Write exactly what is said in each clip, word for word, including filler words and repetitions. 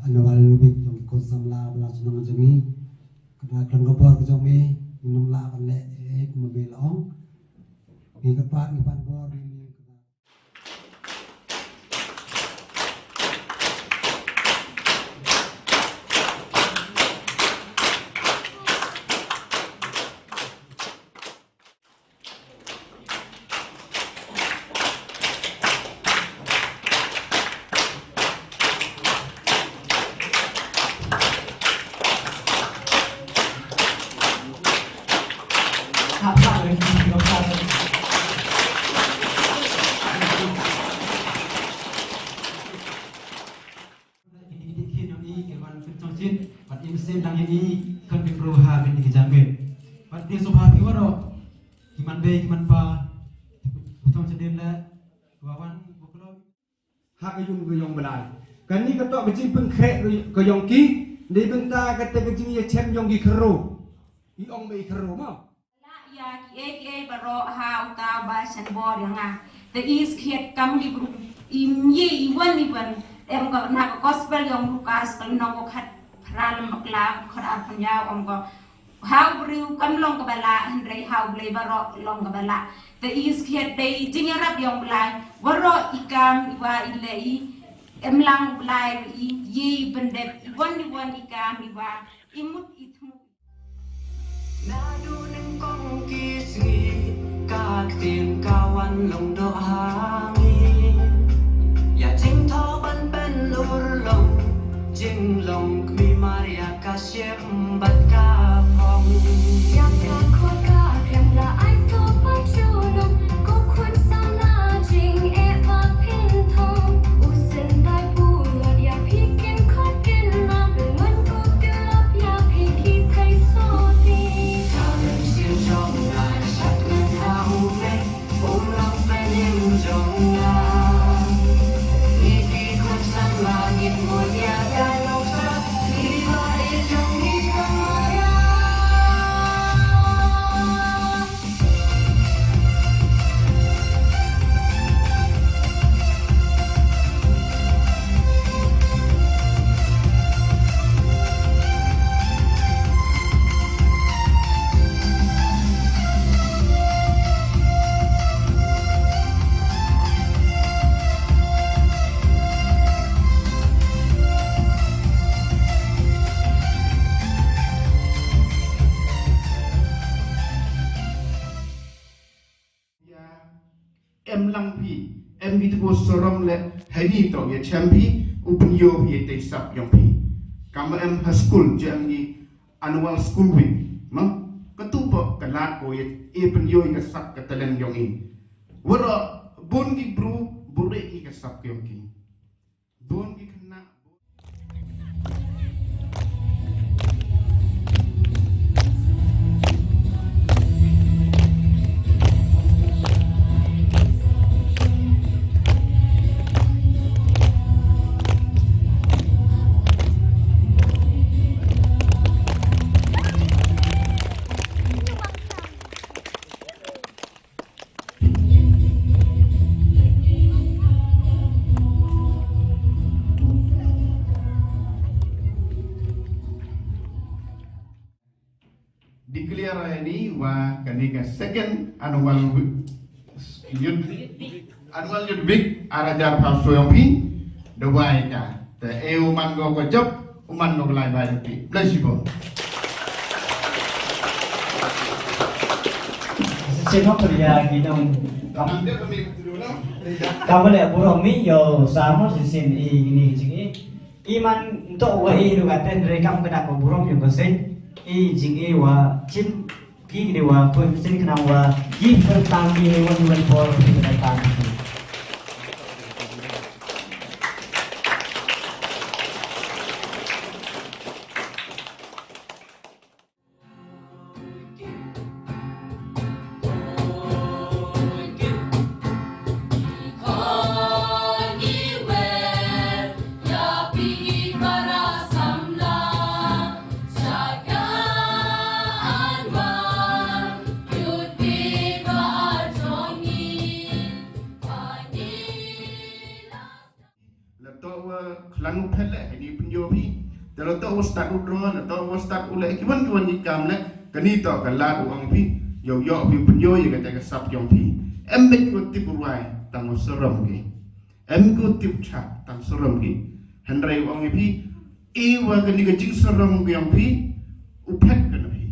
Annual week jong ki khun samla ba la shnong jong ngi. Ka da khlem ka bor ka jong me, ngim lah ban leh ei ei kumba me la ong. Ngi kyrpad ngi pan bor ngi me. Ki dei ki dei ki nong i ki wan pynchong chin, bad i mynsiem dang i khun ki bru ha kine ki jingmut. Bad ki sngewbha phi waroh, ki man bei ki man pa, ki pynchong chin le, ki wan buklong ha ka yung ka yong Blai. Kane ka tok ka jingpynkhreh ka yong ki, dei bynta kata ka jingïachem yong ki khynroo. I ong ba i khynroo mo. Lah ïa kiei kiei baroh ha uta ba shan bor ïa nga. Te i skhiat kam ki bru, i mye i wan i wan. Em ka na ka gospel yong Lukas ka lynnong ka khatphra lem bakla khatar pynïaw ong ka, ha u briew kam long kaba lah hynrei ha U Blei baroh long kaba lah. Te i skhiat dei jingïarap yong Blai. Baroh i kam i wa i leh i, em lang U Blai i, i pyndep i wan i wan i kam i wa i mut i thmu. Naduh nyngkong ki sngi ka ktien ka wan long doh ha ngi. Ïa jingthoh ban pynurlong jinglong Kmie Maria ka shem bad ka phong. Ïa ka khot ka khlem la ai to ba junom, ko khun samla jingeh ba pynthong. U Synrai pulot ïa phi kin khot kin lam, pynlong ko kin lap ïa phi ki thei soti. Ka mynsiem jong nga shat ngan ha U Blei, um long pynïeng jong nga. Ngi ki khun samla ngin mut ïa ka nongshun, ngi ba ïeit jong ngi ka Maria. Ïa em lang phi, em phi tu ko sorom le hani to ïa chem phi, u pynïoh phi ïa tei sap yong phi. Kam em ha skul jong ngi annual school week, ma? Katu po ka lad ko ïa, ïa pynïoh ïa ka sap ka talent yong i. Waroh bun ki bru buri ïa ka sap yong ki. Bun ki khynnah. Declare ïa ni wa kane ka second annual week, youth, annual youth week ar hajar arphew saw yong phi. Duwai ka te e u man ko ko jop, u man ko lai bai phi. Bless you all. Shisien noh pyrshah ïa ki nong kam, kam leh burom ïa u Samuel shisien i kine ki jingïeit. I man ntok wa i ruh ka ten re kam ka dak burom ïa ka seng i jingïeit wa chim ki kine wa pun seng khnang wa ki pyrtang ki ne wan wan por ki pyrtang ki. Ini pynïoh phi. Te la toh u stad u draw, la toh u stad u leh kiwon kiwon ki kam leh. Kani toh ka lad u ong phi. Ïoh ïoh phi pynïoh ïa kata ka sap jong phi. Em bad u tip u rwai tang u sarong ki. Em u tip u chad tang sarong ki. Hynrei u ong ïa phi. Iwa kani ka jingsarong ki ong phi. U phet ka na phi.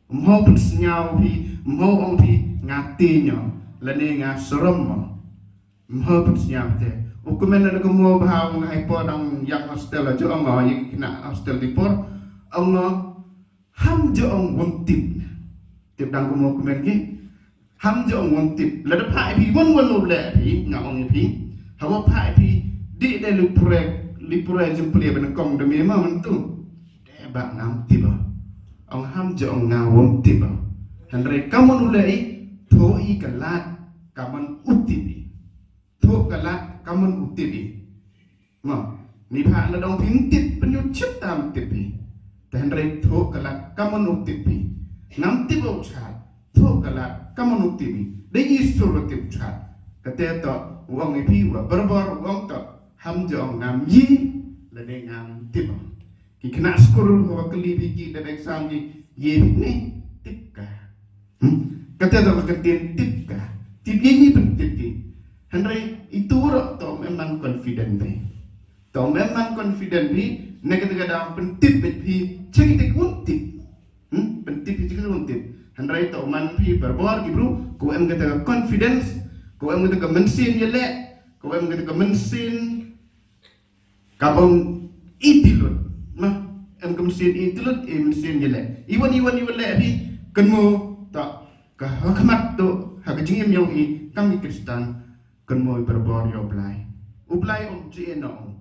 Mho pynsngew phi, mho ong phi nga ti nyo, lane nga sarong mo. Mho pynsngew te. U kmen na ka mo bha ong hai po dang yang hostel la jo ong ye kina hostel di por. Ong ham jo ong won tip. Tip dang ka mo kmen ki. Ham jo ong won tip. Lada pha phi won won lo le phi nga ong phi. Hawa pha phi di de lu pre, li pre jum pre ban kong de me ma man tu. Te ba ngam tip ba. Ong ham jo ong nga won tip ba. Hynrei kamun u le i, tho i ka lad kamun u tip i. Tho ka lad kamun u tip i. Ma, ni pha la dong phi tip pynjut chip tam tip i. Te hynrei tho ka lad kamun u tip i. Ngam tip u chad. Tho ka lad kamun u tip i. Dei i sur u tip chad. Kate to u ong i phi wa berbor u ong to. Ham jo ong ngam yi. Lane ngam tip. Ki khynnah skul hawa kylli phi ki dep exam ki ye phi ne tip ka. Hmm? Kata da ka ktien tip ka. Tip ye ni pyntip ki. Hynrei itu ro to memang confident be. To memang confident be ne kata ka da pyntip be phi chek tik un tip. Hmm? Pyntip phi chek tik un tip. Hynrei to man phi berbor ki bru ko em kata ka confidence, ko em kata ka mynsiem ye le, ko em kata ka mynsiem Ka bang i tilut. Mah, em ka mynsiem i tilut, i mynsiem i leh. Iwan, iwan, iwan leh phi, kynmaw, ta, ka ha khmat tu, ha ka jingim yong i, kam i Kristan, kynmaw i berbor ïa u Blai. U Blai um ji e na um.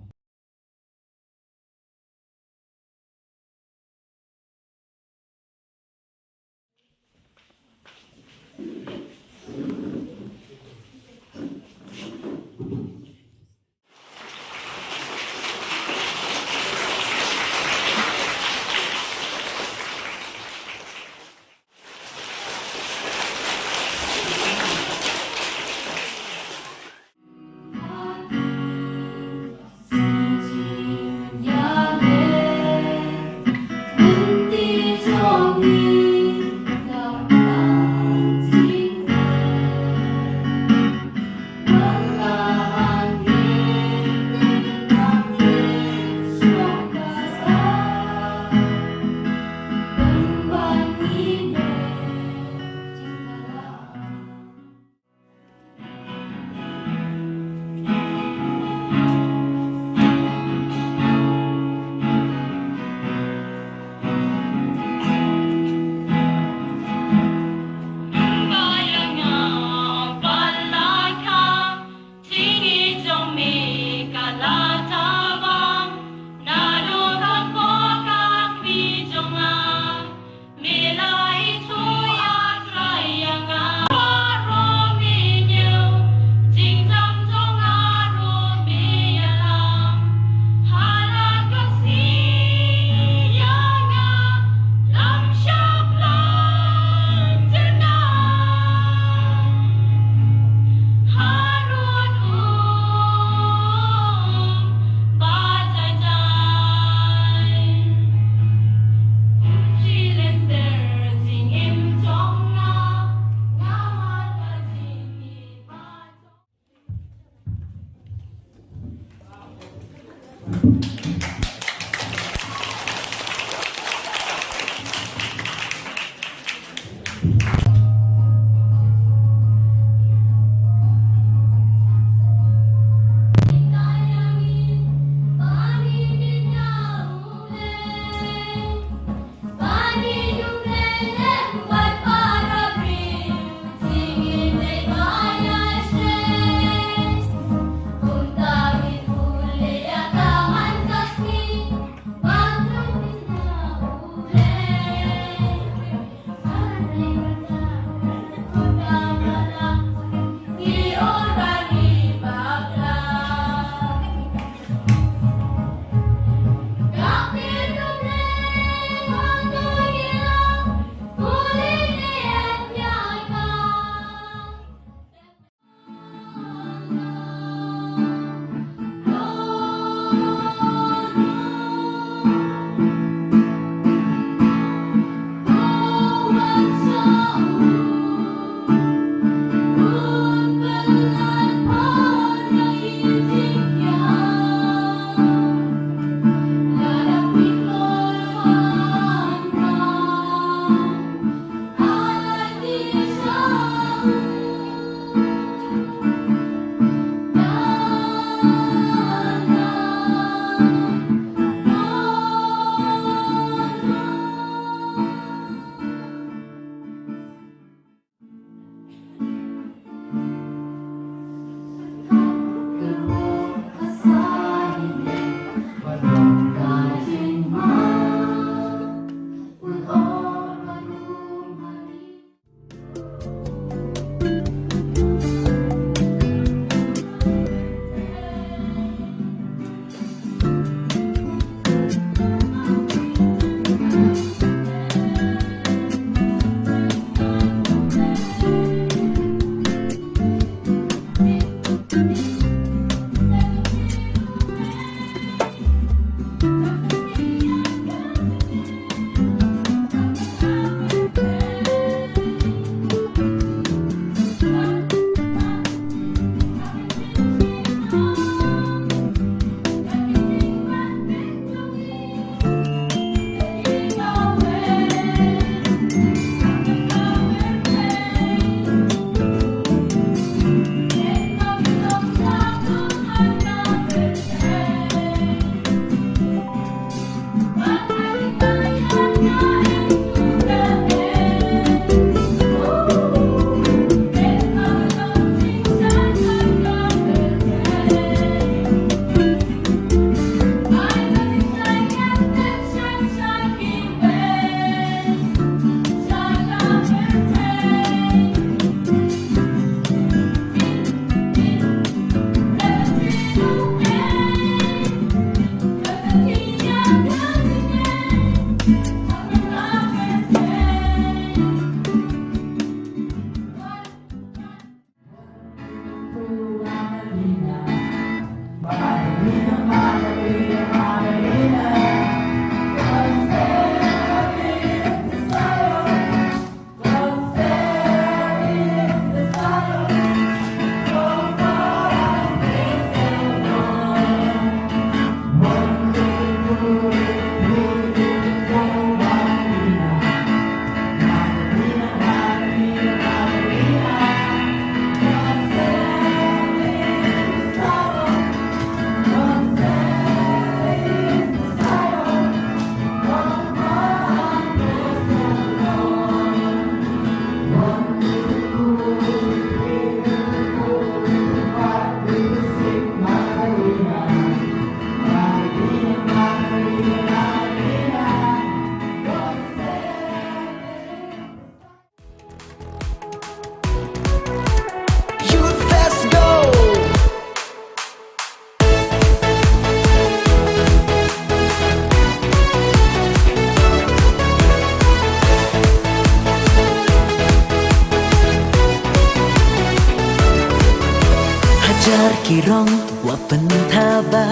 Ki rong wat pynthaba,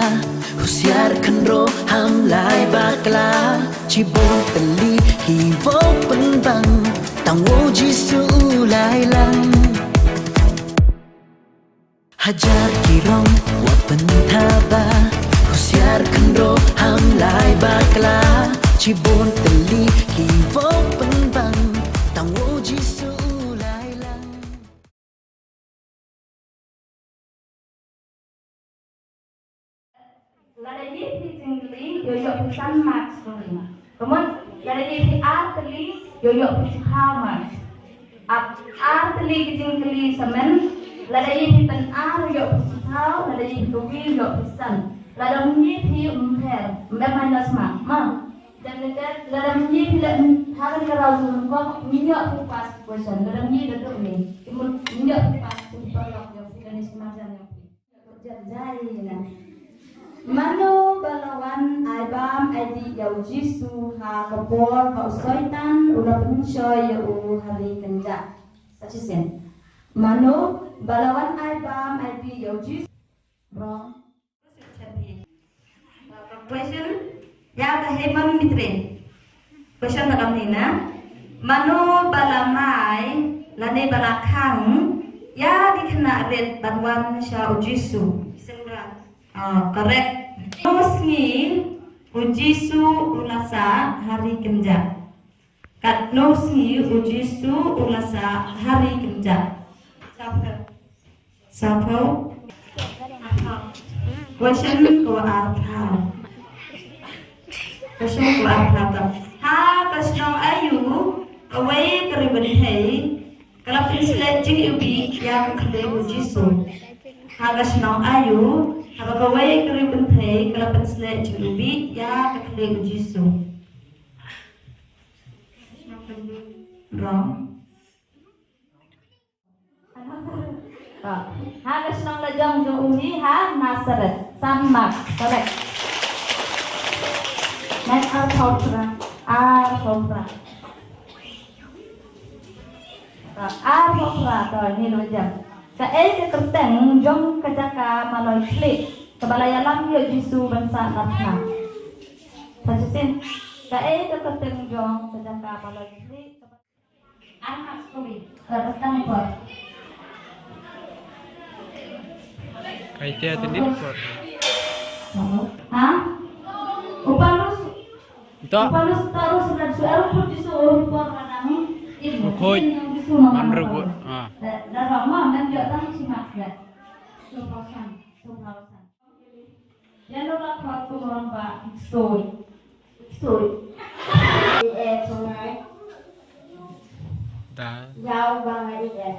husiar khynraw ham lai bakla. Shibun tylli ki wow pynbang, tang wow Jisu u lai lang. Hajar ki rong wat pynthaba, husiar khynraw ham lai bakla. Shibun tylli ki wow pynbang, tang wow Jisu u lai lang. Lada ïa phi jingkylli, ïoh ïoh phi san marks. Kumno? Lada ïa phi ar tylli, ïoh ïoh phi shiphew marks. Ap ar tylli ki jingkylli samen. Lada ïa phi pyn ar, ïoh phi shiphew. Lada ïa phi kawi, ïoh phi san. Lada ym ïa phi ym pher, ym minus mark. Ma. Dan lada, lada ym ïa phi leh ha kane ka round jong ngi, ym ïoh phi pass question. Lada ym ïa da duk ni. Ym ïoh phi pass question, ym ïoh phi leh ni smat jan ïoh phi. Jan jai na. Mano ba la wan ai bam ai dih ïa u Jisu ha ka por ba u Soitan u la pynshoi ïa u ha ri kynjah? Sa shisien. Mano ba la wan ai bam ai dih ïa u Jisu? Wrong. Question. Ïa ka Hemon Mitre. Question ta kam ni na. Mano ba la mai lane ba la khang ïa ki khynnah rit ban wan sha u Jisu? Sindra. Ah, correct. Katno sngi u Jisu u la sah ha ri kynjah? Katno sngi u Jisu u la sah ha ri kynjah? Saphew. Saphew. Question ko arphew. Question ko arphew ta. Ha ka shnong aïu kawei ka riewkynthei ka la pynsleh jingïewbih ïa ka khlieh u Jisu? Ha ka shnong aïu, ha kawei ka riewkynthei ka la pynsleh jingïewbih ïa ka khlieh u Jisu? Wrong. Ha ka shnong la jong jong u hi ha Nazareth. San mark. Correct. Next, arphew phra. Arphew phra. Arphew phra. To, ni lo jam. Kaei ka kyrteng jong ka jaka maloi khlieh kaba la ïalam ïa u Jisu ban sah na thma? Sa shisien. Kaei ka kyrteng jong ka jaka maloi khlieh? Ai te te dit por. Ha? U Paulus. To. U Paulus taruh surat surat put Jisu ur por kadang. Khoi. Man rugut. Ah. Da da ma men jot tang simak da. Supausan. Supausan. Ïa no la khot kum rong ba iksoi. Iksoi. Eh, sungai. Da. Ïaw bang ai eh.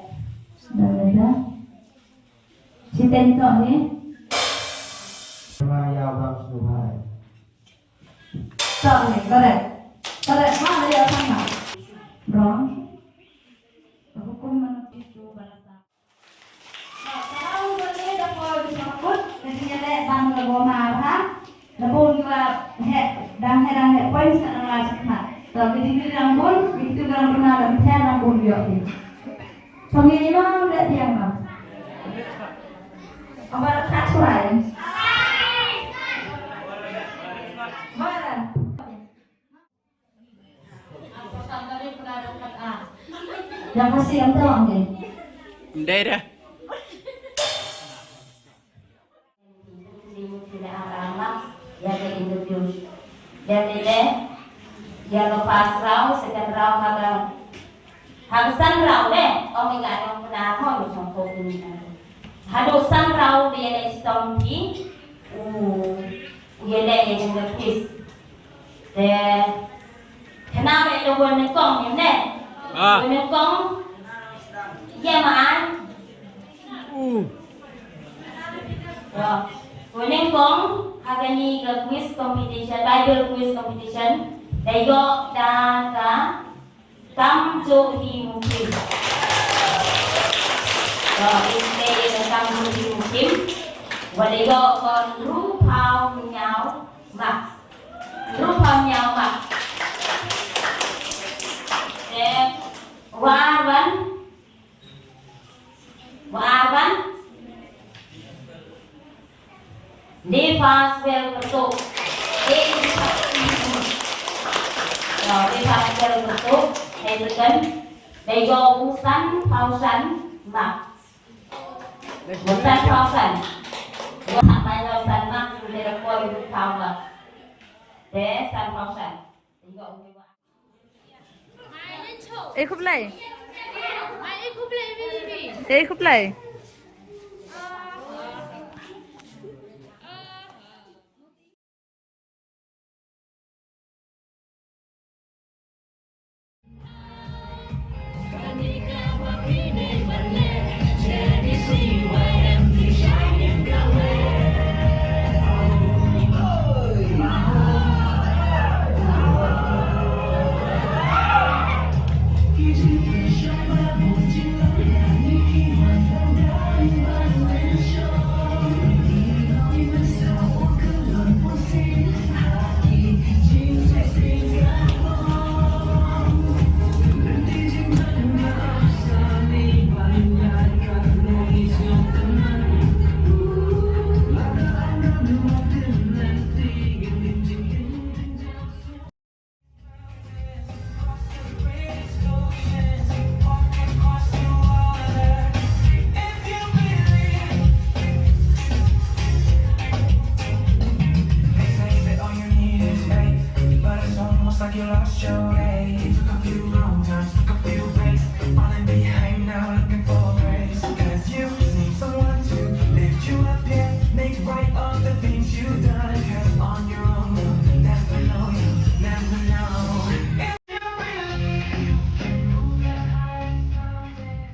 Da, da, da. Siten to ni. Sungai ïaw bang sungai. To ni, correct. Correct, ma, ïa sama. Wrong. Hukum mana itu balasa. Yang pasti yang tolong deh. Ndai dah. Ïa ka interview. Ïa ka le, ïa ka first round, second round, ha ka, ha ka san round eh. Ong ïa ka ong pynah ko, ong song ko pynah. Haduh san round ïa ka shitom phi. U, u ïa ka ïa ka quiz. Te, kane ba ïa ka nyngkong ne? Ah. Ka nyngkong. Ïa ma ai. Uh. Ka nyngkong ha kane ka quiz competition, Bible quiz competition. Da ïoh da ka Kamjooh Hi Mukhim. Ka ïa ka Kamjooh Hi Mukhim. Wat da ïoh ka hynriewphew hynñiew marks. Hynriewphew hynñiew marks. Te, wa ar wan. Wa ar wan. Te pha kyrpad, hei second. Dei ko u San Phaw San ma. U San Phaw San. Ko sa bai lo San ma, te ko u Phaw ma. Te San Phaw San. Dei ko u Ei khublei. Ei khublei. They say that all you need is faith, but it's almost like you lost your way. You took a few wrong turns, took a few breaks, falling behind now, looking for grace. 'Cause you need someone to lift you up, yeah, make right all the things you done. 'Cause on your own, you'll never know, you'll never know. If you believe you can move the highest mountain.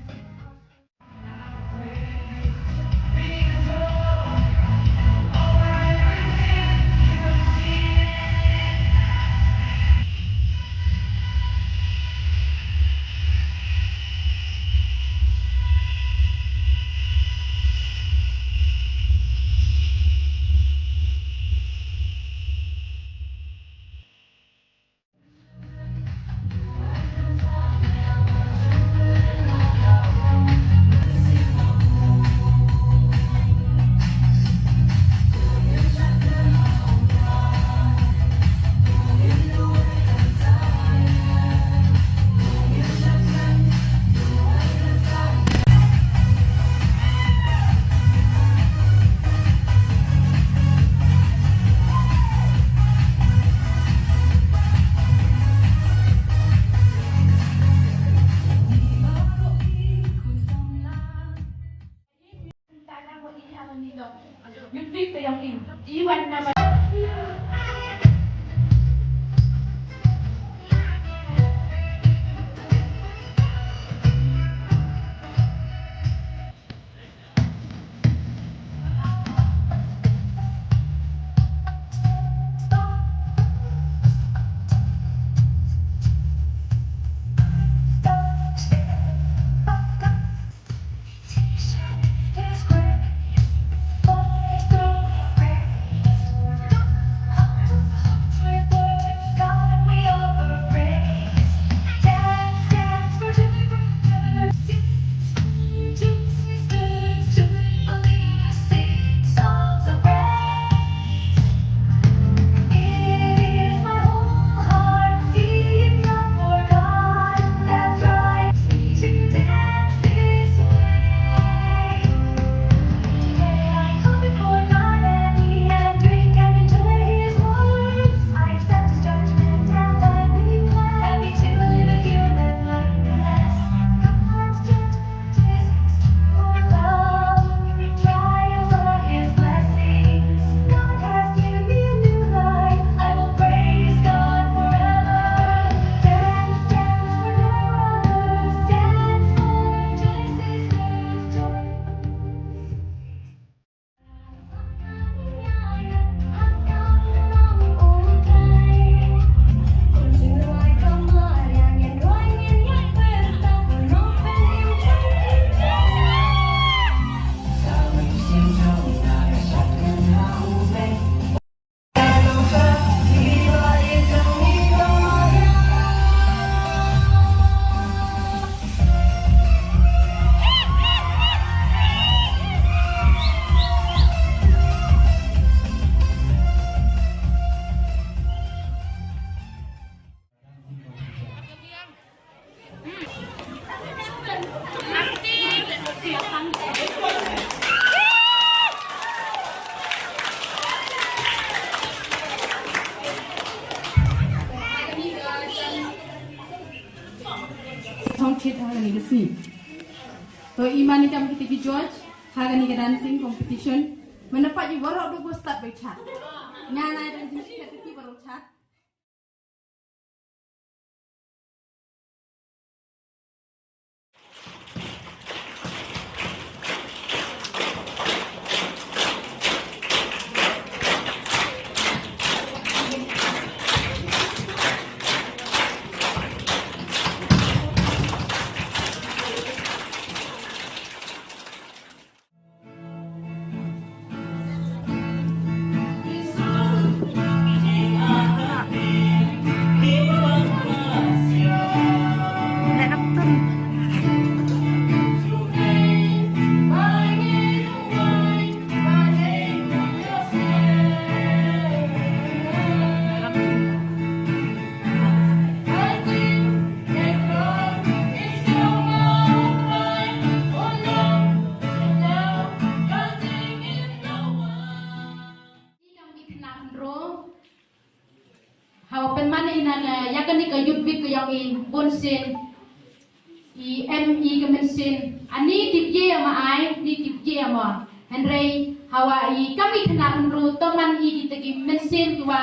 Kit ha kane ka sngi. To i mane kam kita ki judge ha kane ka dancing competition. Mynta pat i baroh dei ba stad bai chat. Nga nai dang jingshit kita ki baroh chat. Hawa pynman ïa kane ka Youth Week ka jong i, bun sien i em i ka mynsiem, ani tip ïa ma ai, ni tip ïa ma. Hynrei hawa i kam i khynnah khynru, to man i kita ki mynsiem kiwa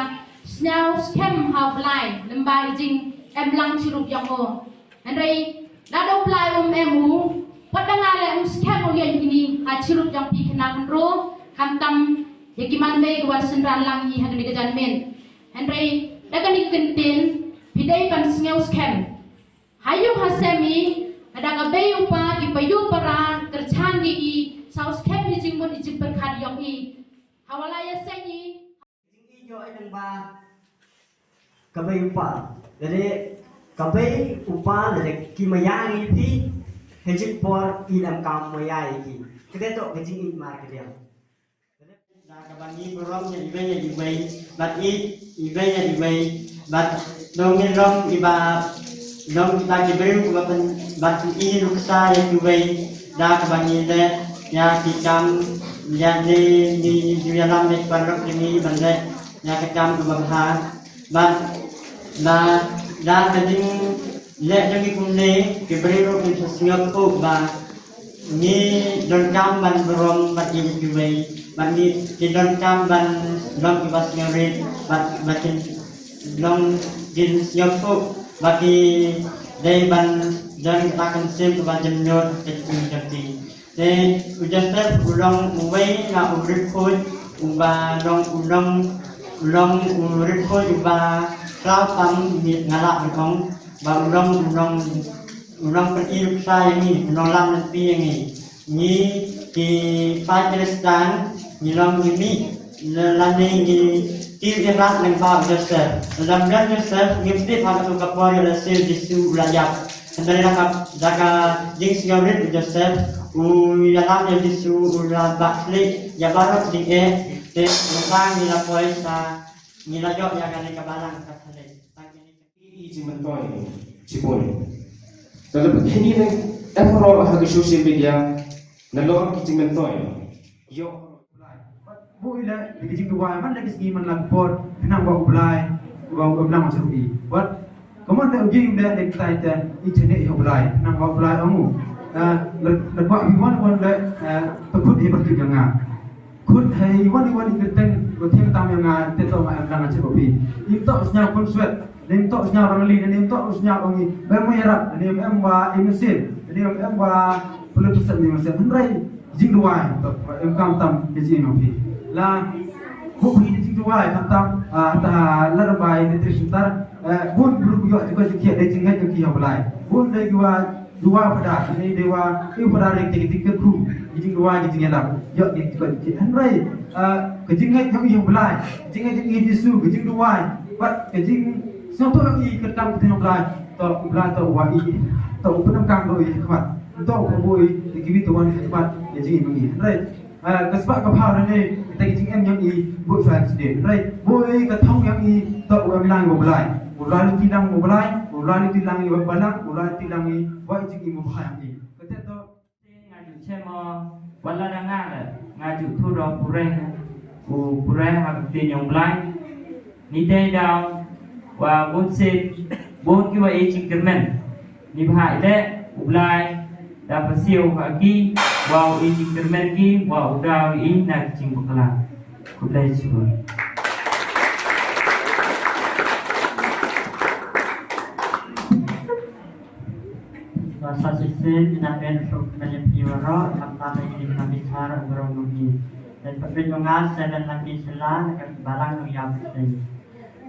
sngew skhem ha u Blai lyngba i jingem lang chirup jong u. Hynrei lada u Blai um em, u pat da nga leh um skhem u ïa kine ha chirup jong phi khynnah khynru, khamtam ïa ki manbei kiwa synran lang i ha kane ka janmiet. Hynrei da kane ka kyntien phi dei ban sngew skhem. Ha ïew ha sem i, lada ka bei u pa, ki paidbah para kyrchan ïa i, sngew skhem ïa jingmut ïa jingpyrkhat jong i. Hawa la ïaseng i. Jingïoh i nang ba ka bei u pa, lada ka bei u pa, lada ki maya ïa phi, ha jingpor i lam kam maya ïa ki. Ka dei to ka jingïoh mar ka dei. Da kaba ngi burom ïa iwei ïa iwei, bad i iwei ïa iwei, bad dang ngi long iba long kita ki briew kiba pyn, bad i nuksa ïa kiwei, da kaba ngi leh ïa ki kam, ïa ngi, ngi ju ïalam ïa ki paralok jong ngi ban leh ïa ka kam kaba bha. Bad da, da ka jingleh jong ngi kumne, ki briew ruh kin sa sngewthuh ba ngi donkam ban burom bad ïa kiwei, bad ngi, ki donkam ban long kiba sngewrit, bad ba kin long, kin sngewthuh ba ki dei ban don ka mynsiem kaba jemnud ka jingim jong ki. Te u Joseph u long uwei na u riewkhuid uba long, u long, u long u riewkhuid uba khraw tam, ngi, nga lah ban ong ba u long, u long, u long pyni nuksa ïa ngi, u long lam lynti ïa ngi. Ngi ki paid Khristan ngi long ngi mih lane ngi kiew ïarap lyngba u Joseph. Lada ym don Joseph ngim tip ha kato ka por ïoh lehse u Jisu u la ïap. Hynrei da ka, da ka jingsngewrit u Joseph, u ïalam ïa u Jisu, u la bah khlieh ïa baroh jingeh, te mynta ngi la poi sa, ngi la ïoh ïa kane ka balang Katholik. Tang kine ki jingmyntoi shibun. Te lada phi ïohi ne em baroh ha ka social media, nalor ki jingmyntoi. Ïoh. Bun i leh da ka jingduwai man la ka sngi man la ka por, khnang ba u Blai, ba u Blai ma shu i. Wat ka man da u jing leh da ka tai te i chane ïa u Blai, khnang ba u Blai ong u, eh, lada, lada ba i wan wan leh, eh, to khut ïa ba tu jong nga. Khut ha i wan i wan i kyrteng ba thiang tam ïa nga, te to nga em lang shu i. Im to sñiaw khun swet, im to sñiaw rangli, im to sñiaw ong i ba mo ïarap, im em ba i mynsiem, im em ba politician i mynsiem. Hynrei jingduwai, to, em kam tam, ka jingduwai. La, bun ki jingduwai, kam tam, ah, ta, la bai, ni tri suntar, eh, bun, bun, ïoh, jingkhuid, jingkhuid, dei jingngeit, jingkhuid, ïa Blai. Bun, dei duwai, duwai pada, ni duwai, ïa pada, dei, dei, dei, ku, jingduwai, jingïalap, ïoh, jingkhuid, jingkhuid. Hynrei, eh, ka jingngeit, ïa Blai, jingngeit, ïa Jisu, ka jingduwai, bad, ka jing, sngewthuh, ïa, ka tam, ka jing Blai, to, Blai, to, wa, i, to, u pyndonkam, to, i, khmat. Nto u pynbui ïa kiwei ki wan ki khmat ïa jingim jong ngi. Hynrei, eh, ka spah ka pha lane kita ki jingem jong ngi bun sha sdien. Hynrei bun ka thong jong ngi to u em lang ïa u Blai. U Blai u ti lang ïa u Blai, u Blai u ti lang ïa u Balang, u Blai u ti lang ïa u jingim u Blai jong ngi. Kata to. Nga ju chem o, wat la da nga le, nga ju thud o pure, u pure ha ka ktien jong u Blai. Ni dei daw wa bun sien, bun ki wa e jingkyrmen. Ni bha i leh, U Blai da pyrshah ha ki, wa u i jingkyrmen ki, wa u da u i na ki jingbakla. Khublei shibun. Ba sa shisien ina ben ruh ban ïa phi waroh, mynta ba ïa ka bishar u brong u hi. Te pynbit u nga seven laki sila na ka balang u ïa phi.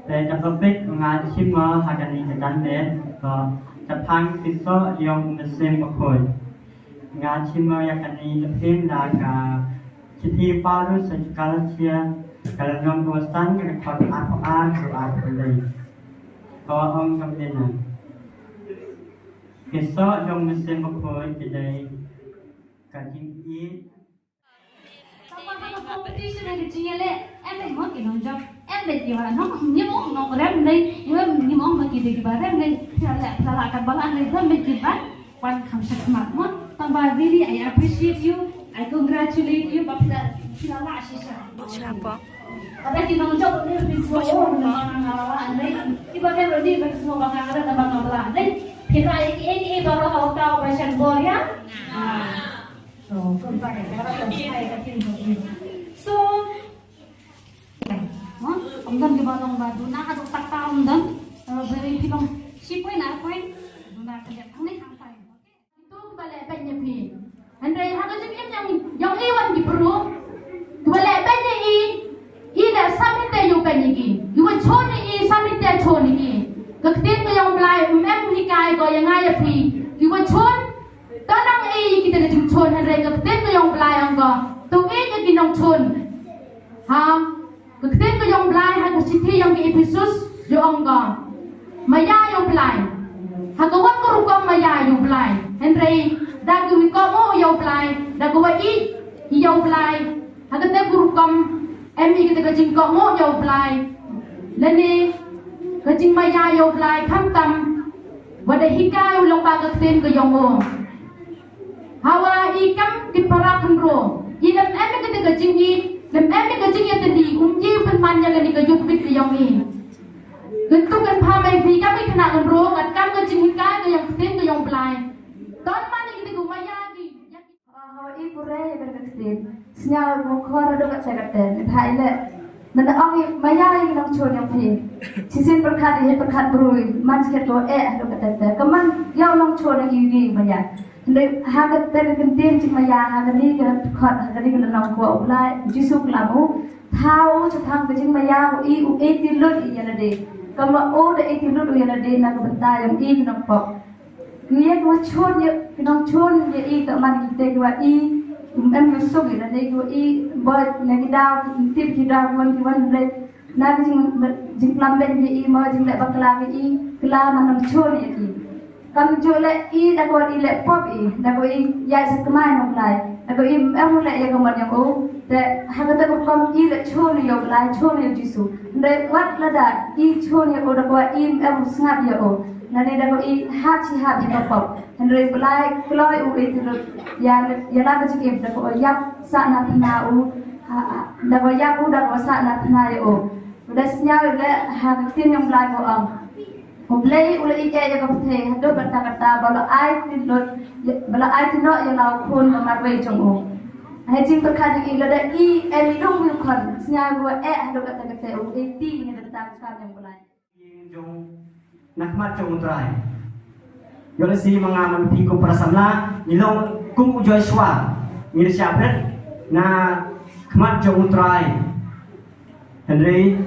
Te ka topic u nga shim mo ha kane ka dan ne ko, shaphang ki soh jong u Mynsiem Bakhuid. Nga shim mo ïa kane ka theme da ka Shithi Paulus sha ki Galatia, ka lynnong kaba san, ka dkhot arphew ar haduh arphew lai. Ka ong kumne. Ki soh jong u Mynsiem Bakhuid ki dei ka jingïeit. Tangba ha ka competition ha ka jingïaleh, em beit mo ki nongjop, em beit ki ba nong, ngi ong nongrem dei, ngi ong ma ki dei ki ba rem dei, phi la, phi la kat ba la dei, rem beit ki ba wan kham shakhmat mo. Tangba really I appreciate you, I congratulate you, ba phi la, phi la lah shisha. Shisha po. Kata ki nongjop ne phi so, oh, na na na la dei, ki ba rem dei, ba so ba ka kata ba ka la dei. Phi la ki, ki, ki ba ro ha uta ba shan bor ïa. So, kumta ka, ka, ka, ka, ka, ka, so, ha? Ym don kiba long ba duna haduh takta ym don. Eh, beri ki long shi point, ar point. Duna ka dep hangne hangtai. Itu kiba leh beiñ ïa phi. Hynrei ha ka jingim ïa, ïa i wan ki briew. Kiba leh beiñ ïa i, i leh submit ïa u beiñ ïa ki. Kiba shun ïa i, submit ïa shun ïa ki. Ka ktien ka jong u Blai, ym em hikai ko ïa nga ïa phi. Kiba shun, to nang ïa kita ka jingshun, hynrei ka ktien ka jong u Blai ong ko, to ïeit ïa ki nongshun. Ha, ka ktien ka jong u Blai ha ka shithi jong ki Ephesus, ïa ong ko, maïa ïa u Blai. Ha ka wan ka rukom maïa ïa u Blai. Hynrei da ka wi kohnguh ïa u Blai, da ka wa ïeit ïa u Blai. Ha kata ka rukom em ïa kata ka jingkohnguh ïa u Blai. Lane ka jingmaïa ïa u Blai khamtam wa da hikai u lyngba ka ktien ka jong u. Hawa i kam ki para khynroo, i lem em ïa kata ka jingïeit, lem em ïa ka jingïatylli, um ïoh pynman ïa kane ka ïuh bit ka jong i. Kyntu kynpham ïa phi kam ki khynnah khynroo, kat kam ka jinghikai ka jong ktien ka jong u Blai. Don man ïa kata ka maïa ki. Hawa i pure ïa kata ka ktien. Sñiaw mo khor haduh katte katte. Mynta i leh. Mynta ong i maïa ïa ki nongshun jong phi. Shisien pyrkhat i pyrkhat briew. Man skhet ko eh haduh katte katte. Ka man ïa u nongshun jong i ki maïa. Hynrei ha kata ka ktien jingmaïa ha kane ka dkhot ha kane ka lynnong ko u Blai Jisu klam u. Thaw u shaphang ka jingmaïa u i u aiti lut ïa lade. Kumba u da aiti lut ïa lade na ka bynta jong i ki nongpop. Ngi ïa kiwa shun ïa, ki nongshun ïa i, ka man kita kiwa i, em ïa suk ïa lade kiwa i, ba na ki daw, ki tip ki daw, kiwan kiwan leh. Na ka jing, jingklam beiñ ïa i, ba jingleh bakla ïa i, kla man nongshun ïa i. Kam ju leh i, da ko i leh pop i, da ko i ïa sa kmai nong lai, da ko i em leh ïa ka man ïa ko. Te ha kata ka rukom i leh shun ïa u Blai, shun ïa u Jisu. Hynrei wat lada i shun ïa u da ko i em sngap ïa u. Lane da ko i hap shi hap ïa ka pop. Hynrei Blai kloi u i te lut ïa, ïa la ka jingim da ko ïap sah na thma u. Ha, ha, da ko ïap u da ko sah na thma ïa u. U da sñiaw leh ha ka ktien jong Blai ko ong. U Blei u la ïeit ïa ka pyrthei haduh katta katta ba la ai ti lut, ba la ai ti noh ïa la u khun ba marwei jong u. Ha jingpyrkhat jong i lada i em i dung ïa u khun, sñiaw ruh eh haduh katta katta u aiti ïa kata ka kam jong u Blai. Jong na khmat jong u Trai. Ïoh lehse ma nga ma phi kum para samla ngi long kum u Joshua, ngi da shah bret na khmat jong u Trai. Hynrei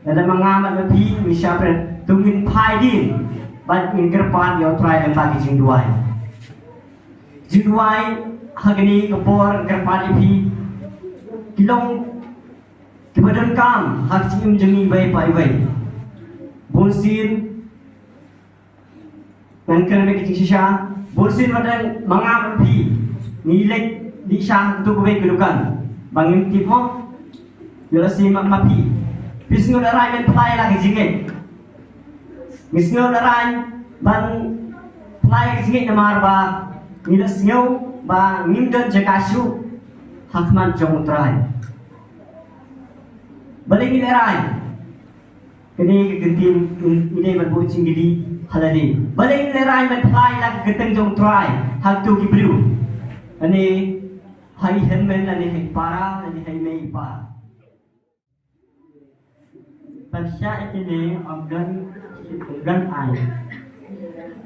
lada ma nga ma phi ngi shah bret, to ngin phai dien bad ngin kyrpad ïa u Trai lyngba ki jingduwai. Jingduwai ha kane ka por kyrpad ïa phi ki long kiba donkam ha ka jingim jong ngi iwei pa iwei. Bunsien ngan kren beit ka jingshisha, bunsien wat dang ma nga ma phi ngi leit dih sha katu kawei ka dukan ba ngim tip mo. Ïoh lehse ma, ma phi, phi sngew da raiñ ban pynlait la ka jingngeit. Ngi sngew da raiñ ban pynlait la ka jingngeit namar ba ngi la sngew ba ngim don jaka shuh ha khmat jong u Trai. Balei ngi la raiñ? Kane ka ktien, um, ine ban buh jingkylli ha lade. Balei ngi lehraiñ ban phla ïa la ka kyrteng jong U Trai ha kito ki briew? Lane ha i hynmen lane ha i para lane ha i mei i pa. Pyrshah ïa kine, ym don, ym don ai.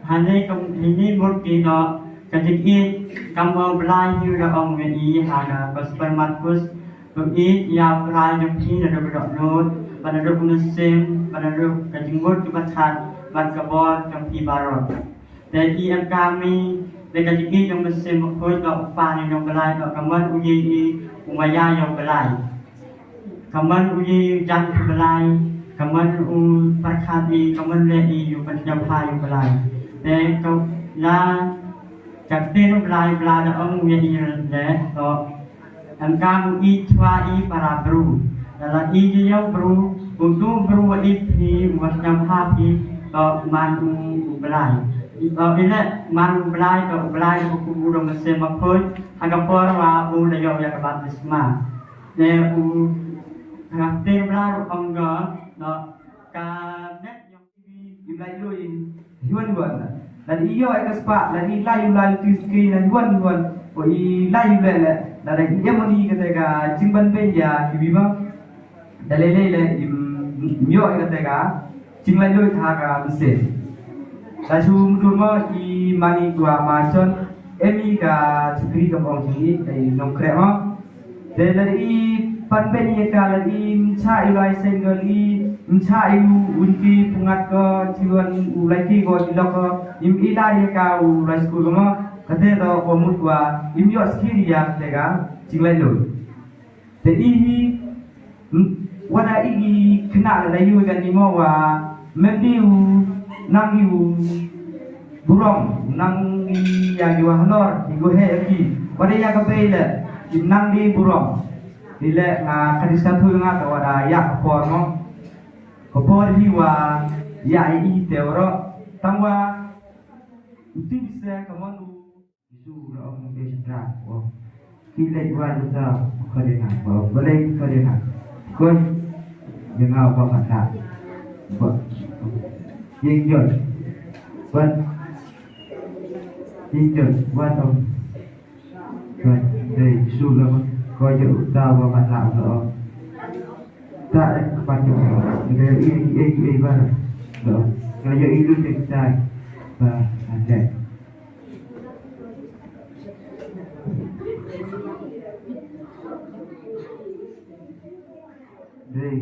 Hangne kam, hangne mut ki noh, ka jingïeit kaba U Blai hi u da ong ïa i ha ka Gospel Markos. To ïeit ïa U Trai jong phi naduh ka dohnud, bad naduh ka mynsiem, bad naduh ka jingmut kaba khraw, bad ka bor jong phi baroh. Te i em ka mi, te ka jingïeit jong U Mynsiem Bakhuid, ka U Kpa ne jong U Blai, ka mon u ïeit i, u maya ïa U Blai. Ka mon u ïeit u jan U Blai, ka mon u pyrkhat i, ka mon leh i, u pynsngewbha ïa U Blai. Te ka la, ka ktien U Blai, U Blai da ong ïa i leh, to, em ka u ïeit chwa i para bru. Lada i ïeit ïa u bru, uto u bru u ïeit phi, u pynsngewbha phi, to man u, U Blai. To i leh man U Blai, to U Blai u kyrkhu u da U Mynsiem Bakhuid, ha ka por ba u la ïoh ïa ka baptisma. Te u, ha ka ktien Blai ruh ong ka, to ka met ïa u Im laitluid, im laitluid. Lada i ïoh ïa ka spah, lada i lai u lai u tui skei, lada i wan u wan, o i lai u lai leh, lada i em ïa kata ka jingbanbeiñ ïa kiwei ma. Da lei lei leh im, im ïoh ïa kata ka jinglaitluid ha ka mynsiem. Da shu mutdur ma i mane kwah ma John, em i ka shakri kaba ong jong i, ka i nongkreh ma. Te lada i pan beiñ ïa ka, lada i ym shah ïa u lai seng ko, lada i ym shah ïa u wynki pyngngad ko, shi wan u lai ki ko, shi lok ko, im i lai ïa ka u lai skul ko mo, kata to ka mut ba im ïoh skhem ïa kata ka jinglaitluid. Te i hi, ym, wat la i ki khynnah lada ïoh ïa kane mo wa, mem dei u nang ïa u burom, nang ïa ki wa halor, ïa ki wa heh ïa ki. Wat la ïa ka bei leh, im nang dei burom. Te leh nga khatduh sa thui nga te wat la ïa ka por mo. Ka por hi wa ïa i te waroh. Tang wa u tip se ka mon u Jisu u la ong ïa u Satan, u ong, ki leit wan uta u khadinga, ba u balei u khadinga. Koi, ïa nga uba matlah. Ba, ïa John. Wan. Ïa John, wan ong. Wan, dei Jisu u la ong, koi ïa uta uba matlah u la ong. Ta ek pat ïa u. Dei ïa ïa ïa ïa bar. Ong. Koi ïa ïa u te tai. Ba, ande. Dei.